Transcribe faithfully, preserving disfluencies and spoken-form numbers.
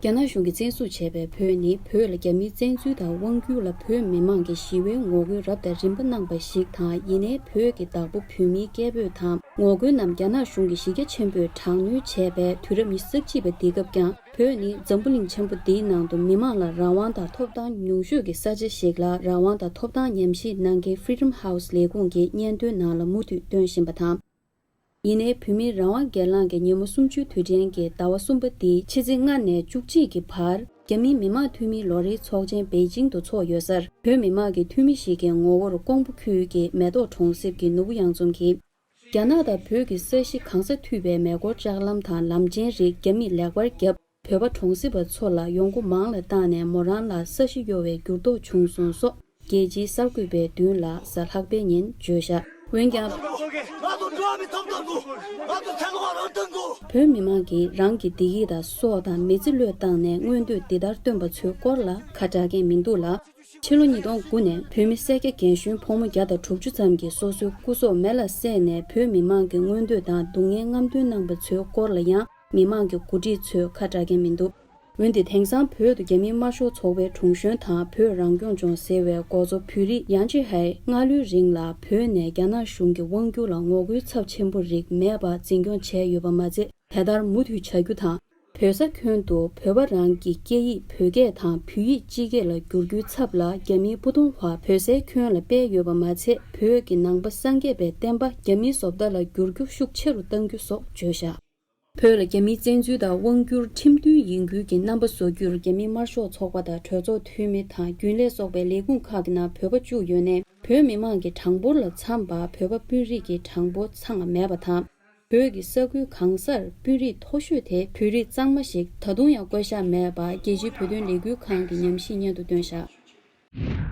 རྒྱ་ནག་གཞུང་གིས་བཙན་བཟུང་བྱས་པའི་བོད་ནི་བོད་ལ་རྒྱ་མིའི་བཙན་འཛུལ་དང་དབང་བསྒྱུར་ལ་བོད་མི་མང་གིས་ཞི་བའི་ངོ་རྒོལ་རབ་དང་རིམ་པ་གནང་པ་ཞིག་དང་། ཡིན་ནའི་བོད་ཀྱི་བདག་པོ་བོད་མིའི་སྐད་འབོད་དང་ངོ་རྒོལ་རྣམས་རྒྱ་ནག་གཞུང་གིས་གཞི་རྒྱ་ཆེན་པོས་དྲག་གནོན་བྱས་པའི་དུས་རབས་ཉི་ཤུ་རྩ་གཅིག་པ་འདིའི་སྐབས་ཀྱང་། བོད་ནི་འཛམ་བུ་གླིང་ཆེན་པོ་འདིའི་ནང་དུ་མི་མང་ལ་རང་དབང་དང་ཐོབ་ཐང་ཉུང་ཤོས་ཀྱི་ས་ཆ་ཞིག་ལ། རང་དབང་དང་ཐོབ་ཐང་ཉམས་ཞིབ་གནང་མཁན་Freedom House ལས་ཁུངས་ཀྱི་སྙན་ཐོའི་ནང་ལ་མུ་མཐུད་སྟོན་བཞིན་པ་དང་། ཡིན་ནའི་བོད་མིའི་རང་དབང་སྒེར་ལངས་ཀྱི་ཉིན་མོ་གསུམ་བཅུའི་དུས་དྲན་གྱི་ཟླ་བ་གསུམ་པ་འདིའི་ཕྱི་ཚེས་ལྔ་ནས་བཅུ་གཅིག་གི་བར། རྒྱ་མིའི་མི་དམངས་འཐུས་མིའི་ལོ་རེའི་ཚོགས་ཆེན་པེ་ཅིང་དུ་འཚོགས་ཡོད་སར། བོད་མི་མང་གི་འཐུས་མི་ཞིག་གི་ངོ་བོར་ཀོང་པོ་ཁུལ་གྱི་མེ་ཏོག་གྲོང་གསེབ་ཀྱི་ནོར་བུ་གཡང་འཛོམས་ཀྱིས། རྒྱ་ནག་དང་བོད་ཀྱི་ས་གཞི་གང་སར་མཐུད་པའི་མེ་འཁོར་ལྕགས་ལམ་དང་ལམ་ཆེན་རིགས་རྒྱ་མིས་ལེགས་པར་བརྒྱབ། བོད་པ་གྲོང་གསེབ་པ་ཚོ་ལ་ཡོང་སྒོ་མང་ལ་བཏང་ནས་མོ་རང་ལ་ས་གཞི་གཡོ་བའི་འགྱུར་ལྡོག་བྱུང་སོང་སོགས། རྒྱལ་སྤྱིའི་གསར་འགོད་པའི་མདུན་ལ་གཟའ་ལྷག་པའི་ཉིན་བརྗོད་བཞག་འོན་ཀྱང་། ང་ཚོ་འགྲོ་བ་མིའི་ཐོབ་ཐང་དགོས། ང་ཚོ་ཚེ་གང་རང་སྟོན་དགོས། བོད་མི་མང་གིས་རང་གི་བདེ་སྐྱིད་དང་སྲོག་དང་མི་ཚེ་བློས་བཏང་ནས་མངོན་འདོད་འདི་ལྟར་སྟོན་པ་ཚོའི་སྐོར་ལ་ཁ་གྲག་མཁན་མི་འདུག་ལ། ཕྱི་ལོ་ཉིས་སྟོང་དགུ་ནས་བོད་མི་སེར་སྐྱ་རྒན་གཞོན་ཕོ་མོ་བརྒྱ་དང་དྲུག་ཅུ་ཙམ་གྱིས་སོ་སོའི་སྐུ་སྲོག་མེ་ལ་བསྲེགས་ནས་བོད་མི་མང་གི་མངོན་འདོད་དང་སྡུག་བསྔལ་རྔམ་སྟོན་གནང་པ་ཚོའི་སྐོར་ལ་ཡང་མི་མང་གི་འགོ་ཁྲིད་ཚོས་ཁ་གྲག་མཁན་མི་འདུག་འོན་ཏེ་དེང་སང་བོད་དུ་རྒྱ་མིའི་དམར་ཤོག་ཚོགས་པའི་དྲུང་གཞོན་དང་བོད་རང་སྐྱོང་ལྗོངས་ཟེར་བའི་འགོ་གཙོ་བོད་རིགས་ཡན་ཆི་ཧའེ་སྔ་ལོའི་རིང་ལ་བོད་ནས་རྒྱ་ནག་གཞུང་གི་དབང་བསྒྱུར་ལ་ངོ་རྒོལ་ཚབས་ཆེན་པོ་རིགས་མེད་པ་འཛིན་སྐྱོང་བྱས་ཡོད་པ་མ་ཚད། དེ་ལྟར་མུ་མཐུད་བྱ་རྒྱུ་དང་། བོད་ས་ཁྱོན་དུ་བོད་པ་རང་གི་སྐད་ཡིག་བོད་སྐད་དང་བོད་ཡིག་སྤྱི་སྐད་ལ་བསྒྱུར་རྒྱུའི་ཚབ་ལ་རྒྱ་མིའི་སྤུ་ཐོང་བ་བོད་སའི་ཁྱོན་ལ་སྤེལ་ཡོད་པ་མ་ཚད། བོད་ཀྱི་ནང་པ་སངས་རྒྱས་པའི་བསྟན་པ་རྒྱ་མིའི་བཟོ་ལྟ་ལ་བསྒྱུར་རྒྱུ་ཤུགས་ཆེ་རུ་གཏང་རྒྱུ་སོགས་བརྗོད་བཞག་བོད་ལ་རྒྱ་མིའི་བཙན་འཛུལ་དང་དབང་བསྒྱུར་ཁྲིམས་མཐུན་ཡིན་རྒྱུའི་གི་རྣམ་པ་བཟོ་རྒྱུར་རྒྱ་མིའི་དམར་ཤོག་ཚོགས་པ་དང་གྲོས་ཚོགས་འཐུས་མི་དང་རྒྱུན་ལས་སོགས་པའི་ལས་ཁུངས་ཁག་གི་ནང་བོད་པ་བཅུག་ཡོད་ནའི། བོད་མི་མང་གི་གྲངས་འབོར་ལ་འཚམས་པ་བོད་པ་དཔོན་རིགས་ཀྱི་གྲངས་འབོར་ཚང་མེད་པ་དང་། བོད་ཀྱི་ས་ཁུལ་གང་སར་དཔོན་རིགས་མཐོ་ཤོས་དེ་བོད་རིགས་གཙང་མ་ཞིག་ད་དུང་ཡང་བསྐོ་བཞག་མེད་པ་རྒྱལ་སྤྱིའི་བོད་དོན་ལས་འགུལ་ཁང་གི་ཉམས་ཞིབ་སྙན་ཐོ་བཏོན་བཞག